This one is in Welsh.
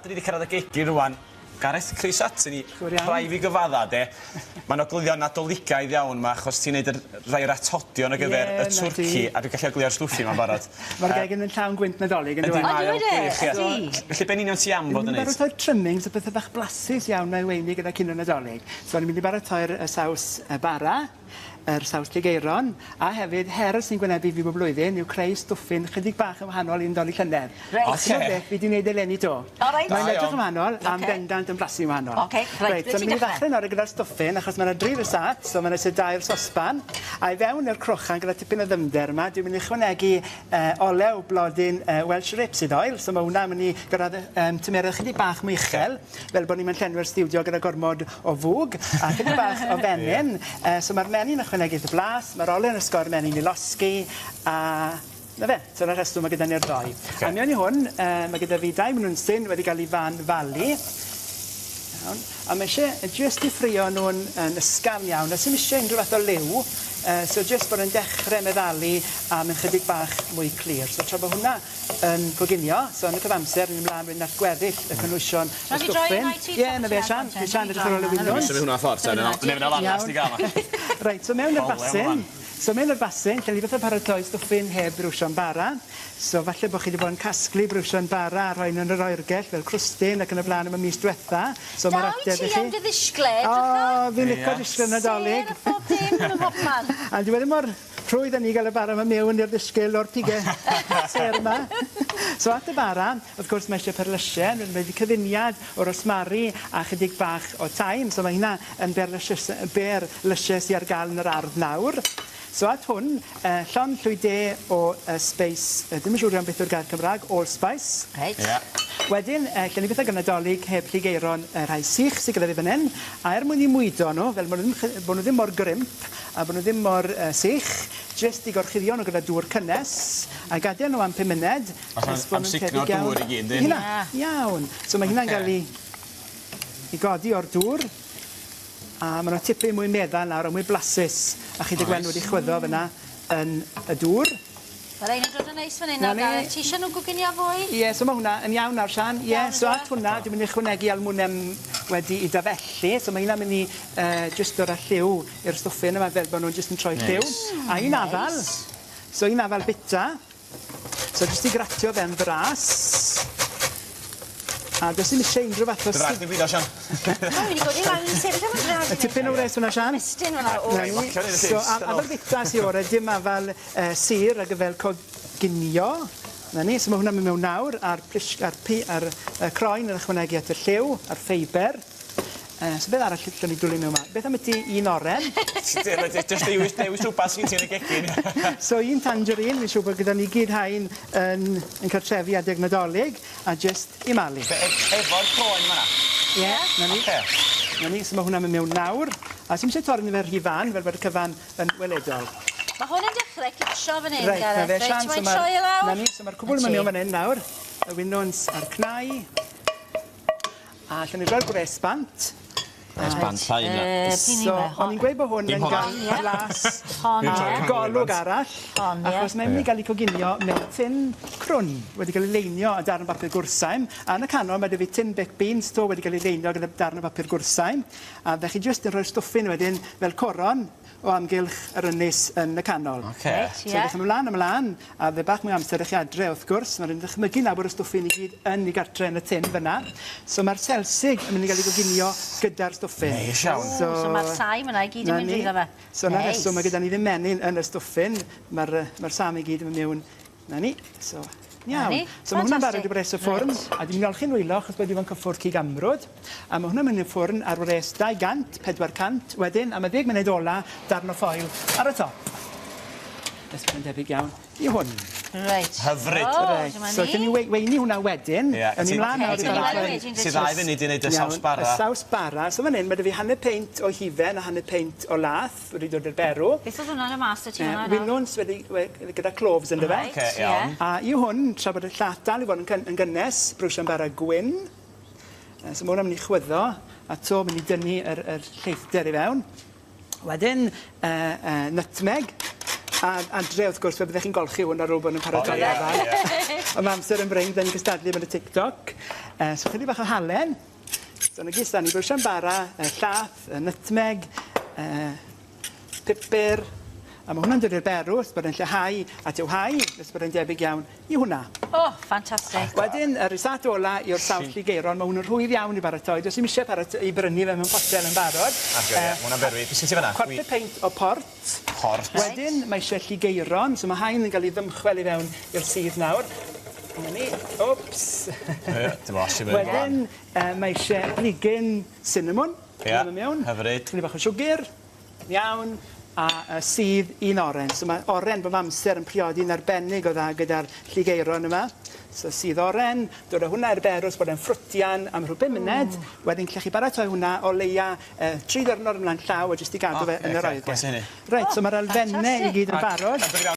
'Dan ni 'di cyrraedd y gegin rŵan. Gareth, croeso aton ni. Diolch yn fawr iawn. Rhai' fi gyfadda 'de ma'n ogleuo'n Nadoligaidd iawn 'ma achos ti'n neud yr rhai o'r atodion ar gyfer y twrci a dwi gallu ogleuo'r stwffin 'ma'n barod. Ma'r gegin yn llawn gwynt Nadolig on'd yw e? Yndi mae o'n gwych ie. Ydi. Felly be' yn union ti am fod yn neud? Dwi'n mynd i baratoi'r trimmings y pethe bach blasus iawn 'ma i weini gyda cinio Nadolig. So o'n i'n mynd i baratoi'r y saws y bara yr saws lligeiron, a hefyd her sy'n gwynebu fi bob blwyddyn yw creu stwffin chydig bach yn wahanol i'n Dolig llynedd. Reit. Ocê. T'mod beth, fi 'di neud eleni 'to. O reit. Mae'n edrych yn wahanol a'n Ocê. bendant yn blasu'n wahanol. Ocê reit Reit, so ni'n mynd i ddachre nawr gyda'r stwffin achos ma' 'na dri rysat, so ma' 'na tua dair sosban, a i fewn i'r crochan gyda tipyn o ddyfnder yma, dwi'n mynd i ychwanegu yy olew blodyn yy Welsh rapeseed oil, so ma' wnna myn' i gyrradd y yym tymheredd chydig bach mwy uchel. Fel bod ni'm yn llenwi'r stiwdio gyda gormod o fwg a chydig bach o fenyn. Yy so ma'r menyn yn ychwanegu at y blas, ma'r olew yn osgoi'r menyn i losgi a 'na fe. Dyna'r rheswm ma' gyda ni'r ddou. Oce. A mewn i hwn yy ma' gyda fi dau winwnsyn wedi ga'l 'u fan falu. Iawn. A ma' isie jyst i ffrio nw'n yn ysgafn iawn. Do's dim isie unryw fath o liw yy so jyst bod e'n dechre meddalu a myn' chydig bach mwy clir. So tra bo' hwnna yn coginio, so yn y cyfamser ni mlan wedyn at gweddill y cynwysion y stwffin. Ie, 'na fe Sian, fi Sian edrych ar ôl y winwns. Symud hwnna ffordd te neu fydd 'na lanast i ga'l 'ma. Reit, so mewn i'r basin. So mewn i'r basin, lle ni fatha paratoi stwffin heb briwsion bara. So falle bo' chi 'di bod yn casglu briwsion bara a rhoi nhw yn yr oergell fel crwstyn ac yn y blaen am y mis dwetha. So ma'r ateb i chi. Da wyt ti am dy ddishgle, edrycha. O, fi'n lico dishgle Nadolig. Sêr a phob dim ym mhobman. A dyw e ddim mor Rhwydd â ni gael y bara 'ma mewn i'r ddysgl o'r pige sêr 'ma. So at y bara, wrth gwrs mae eisiau perlysie, mae wedi cyfuniad o rosmari a chydig bach o thyme, so mae hynna yn berlysies berlysie sy ar gael yn yr ardd nawr. So at hwn, yy llond llwy de o yy sbeis, yy dim yn siŵr iawn beth yw'r gair Cymra'g, allspice. Reit. Ie. Wedyn, yy lle ni byth â gael Nadolig heb lligeiron y rhai sych sy gyda fi fan 'yn, a er mwyn i mwydo nhw, fel ma' nhw ddim chy- bo' nhw ddim mor grimp, a bod nhw ddim mor yy sych, jyst i gorchuddio nhw gyda dŵr cynnes, a gadel nhw am pum munud. Fatha amsugno'r dŵr i gyd yndi? Hynna, iawn. So ma' hynna'n ga'l 'i 'i godi o'r dŵr, a ma' 'na tipyn mwy meddal nawr a mwy blasus, a chi 'di gweld nhw wedi chwyddo fyn 'na yn y dŵr. Ma' rein yn dod yn neis fan 'yn nawr Gareth. Ti isie nw goginio fwy? Ie so ma' hwnna yn iawn nawr Sian. Ie so at hwnna dwi myn' i ychwanegu almwnem wedi 'i dafellu so ma' hynna myn' i yy jyst dod â lliw i'r stwffin yma fel bo' nw'n jyst yn troi lliw. A un afal. So un afal bita. So jyst i gratio fe'n fras. A does dim isie unrhyw fath o... Dy wrach di'n blino Sian. O wi 'di godi lan yn sefyll am y drad. Y tipyn o wres fyn 'na Sian. Estyn fyn 'na oes. So afal bita sy ore dim afal yy sur ag fel coginio. 'Na ni so ma' hwnna'n myn' mewn nawr a'r plisg a'r pi- a'r y croen yn ychwanegu at y lliw a'r ffeibyr. Yy so beth arall allwn ni dwli mewn 'ma? Beth ambyti un oren? Jyst dewis dewis rwbath sgin ti yn y gegin. So un tangerine, fi'n siŵr bod gyda ni gyd hain yn yn cartrefi adeg Nadolig a jyst i malu. Be- ef- efo'r croen fan 'na? Ie, 'na ni. Oce. 'Na ni, so ma' hwnna'n myn' mewn nawr. A sim isie torri fe rhy fan fel bod y cyfan yn weledol. Ma' hwn yn dechre cicio fan 'yn Reit, 'na Gareth. fe Reit, Sian, ti so moyn ma'r... troi e lawr? 'Na ni, so ma'r cwbwl yn myn' mewn fan 'yn nawr. Y winwns a'r cnau. A allwn ni roi'r gwres bant. Gwres bant llai na. So, o'n i'n gweud bo' hwn yn ga'l blas Hon, a ie. golwg arall. Hon, ie. Achos mae'n myn' i ga'l 'i coginio mewn tin crwn wedi ga'l 'i leinio â darn o bapur gwrsaim. A yn y canol ma' 'da fi tin baked beans 'to wedi ga'l 'i leinio gyda darn o bapur gwrsaim. A 'dach chi jyst yn rhoi'r stwffin wedyn fel coron o amgylch yr ynys yn y canol. Oce. Reit, ie. So edrych ymlan ymlan a fy' bach mwy o amser i chi adre wrth gwrs ma' raid dychmygu nawr bod y stwffin i gyd yn 'i gartre yn y tin fyn 'na. So ma'r selsig yn myn' i ga'l 'i goginio gyda'r stwffin. Neis iawn. So So ma'r saim yna i gyd yn mynd drwyddo fe. So 'na rheswm ma' gyda ni ddim menyn yn y stwffin ma'r yy ma'r sam i gyd yn myn' miwn 'Na ni. So, iawn. So ma' hwnna'n barod i wres y ffwrn. A dwi'n mynd i olchi'n nwylo achos bod 'di fod yn cyffwrdd cig amrwd. A ma' hwnna'n mynd i'r ffwrn ar wres 200, 400 wedyn am y ddeg munud ola, darn o ffoil ar y top. Beth sy'n debyg iawn i hwn. Reit. Hyfryd. O, Reit. dyma ni. So 'dyn ni wei- weini hwnna wedyn. Ie. Ewn ni mlan nawr i baratoi... Ti ddau funud i neud y saws bara. Iawn, y saws bara. So fan 'yn ma' 'da fi hanner peint o hufen a hanner peint o lath. Wedi dod i'r berw. Beth o'dd hwnna yn y mas 'da ti fan 'na nawr? Winwns wedi we- gyda cloves ynddo fe. Reit, Oce, iawn. A i hwn, tra bod y llath dal i fod yn cyn- yn gynnes, brwsio'n bara gwyn. Yy so ma' wnna'n myn' i chwyddo, a 'to myn' i dynnu yr yr lleithder i fewn. Wedyn yy yy nutmeg. A adre wrth gwrs fe byddech chi'n golchi hwn ar ôl bod yn paratoi afal. Ond ma' amser yn brin, 'dan ni'n cystadlu yn y TikTok. So chydig bach o halen. So 'na gyd sy 'da ni, brwsian bara, llath, nutmeg, pupur, a ma' hwnna'n dod i'r berw wrth bod e'n lleihau a tywhau nes bod e'n debyg iawn i hwnna. O, ffantastig. Wedyn y risat ola yw'r saws lligeiron, ma' hwn yn rhwydd iawn i baratoi, does dim isie parat- i brynu fe mewn potel yn barod. Ac ie, ma' hwnna'n berwi. Be' sgin ti fan 'na? Cwarter peint o port. Port. Wedyn mae isie lligeiron, so ma' hain yn ga'l 'i ddymchwel i fewn i'r sudd nawr. Dyna ni. Wps. Ie, dim ots i fynd. Wedyn mae isie pligyn cinnamon. Ie. Mewn. Hyfryd. Chydig bach o siwgr. Iawn. A sudd un oren. So ma' oren bob amser yn priodi'n arbennig o dda gyda'r lligeiron yma. So sudd oren, dod â hwnna i'r berws bod e'n ffrwtian am rhyw bum munud. Wedyn gallech chi baratoi hwnna o leia 3 ddiwrnod ymlaen llaw a jyst i gadw fe yn yr oergell. Gwaeth hynny. Reit, so ma'r elfenne i gyd yn barod. A dod i fewn